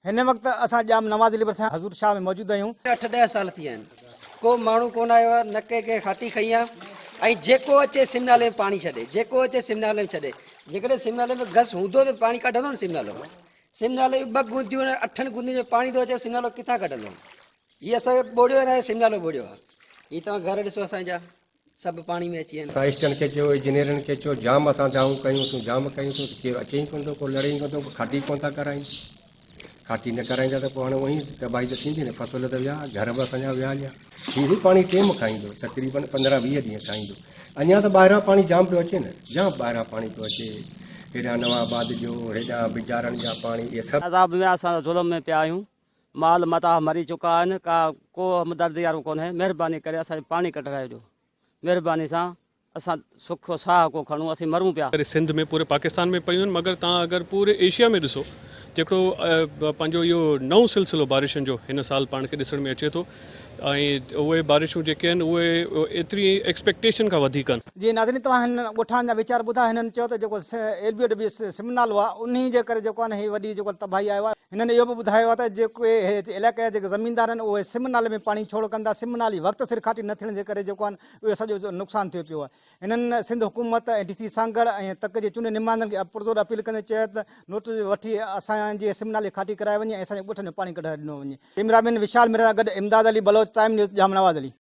هن وقت اسان ڄام نواز علي ڀرسان حضور شاهه ۾ موجود آهيون. اٺ ڏهه سال ٿي ويا آهن ڪو ماڻهو ڪونه آيو آهي نه ڪنهن ڪنهن کاٽي کنئي آهي ۽ جيڪو اچي سم نالي ۾ پاڻي ڇڏي جيڪو اچي سم نالي ۾ ڇڏي جيڪڏهن سم نالي ۾ گس هوندو ته پاڻي ڪڍندو نه سم نالو سم نالي ۾ ٻه گونديون آهن اٺن گوندين جو پاڻي ٿو اچي سم نالو ڪٿان ڪڍندو هي اسان کي ٻوڙيو آهي سم نالو ٻوڙيو آهي هي توهان گهر ڏسو اسان جا سڀ پاڻي ۾ اچي ويا آهن. اسان اسٽن کي چيو، انجنيئرن کي چيو، جام اسان دانهون ڪيون سون، جام ڪيون سون ته ڪير اچي ئي ڪونه ٿو، ڪو لڙي ئي ڪونه ٿو، کاٽي ڪونه ٿا ڪرائين. کاٽي نه ڪرائيندا ته پوء هاڻي اونئين ئي تباهي ته ٿيندي نه، فصل ته ويا، گهر به اسان جا ويا هليا. هي به پاڻي ٽيم کائيندو، تقريبن 15 20 ڏينهن کائيندو. اڃا ته ٻاهران پاڻي جام پيو اچي نه، جام ٻاهران پاڻي پيو اچي، هيڏانهن نوان آباد جو، هيڏانهن بجارن جا پاڻي، اهي سڀ. عذاب ۾ اسان ظلم ۾ پيا آهيون. مال متاع مري چڪا آهن ڪا ڪو همدردي وارو ڪونهي مهرباني ڪري اسان جو پاڻي ڪڍرايو ڏيو مهرباني سان اسان سک ساهه ڪو کڻون اسين مرون پيا. ڪري سنڌ ۾ پوري پاڪستان ۾ پيون آهن مگر توهان اگر پوري ايشيا ۾ ڏسو جيڪو پنهنجو اهو نئون سلسلو بارشن جو هن سال پاڻ کي ڏسڻ ۾ اچي ٿو ۽ اهي بارشون جيڪي آهن اهي ايتري ايڪسپيڪٽيشن کان وڌيڪ آهن. جي ناظرين توهان هنن ڳوٺاڻن جا ويچار ٻڌا هنن چيو ته جيڪو ايل بي او ڊبليو سم نالو آهي انهي جي ڪري جيڪو آهي نه هي وڏي جيڪو تباهي آيو آهي هنن اهو به ٻڌايو آهي ته جيڪي هي علائقي جا جيڪي زميندار آهن اهي سم نالي ۾ پاڻي ڇوڙ ڪن ٿا سم نالي وقت سر کاٽي نه ٿيڻ جي ڪري جيڪو آهي اهو سڄو نقصان ٿيو پيو آهي هنن سنڌ حڪومت ۽ ڊي سي سانگهڙ ۽ تڪ جي چونڊ نمائندن کي پرزور اپيل ڪندي چيو ته نوٽيس وٺي اسان جي سم نالي کاٽي ڪرائي وڃي ۽ اسان جي ڳوٺن ۾ پاڻي ڪڍرائي ڏنو وڃي ڪئميرا مين وشال مير سان گڏ امداد علي بلوچ ٽائيم نيوز ڄام نواز علي.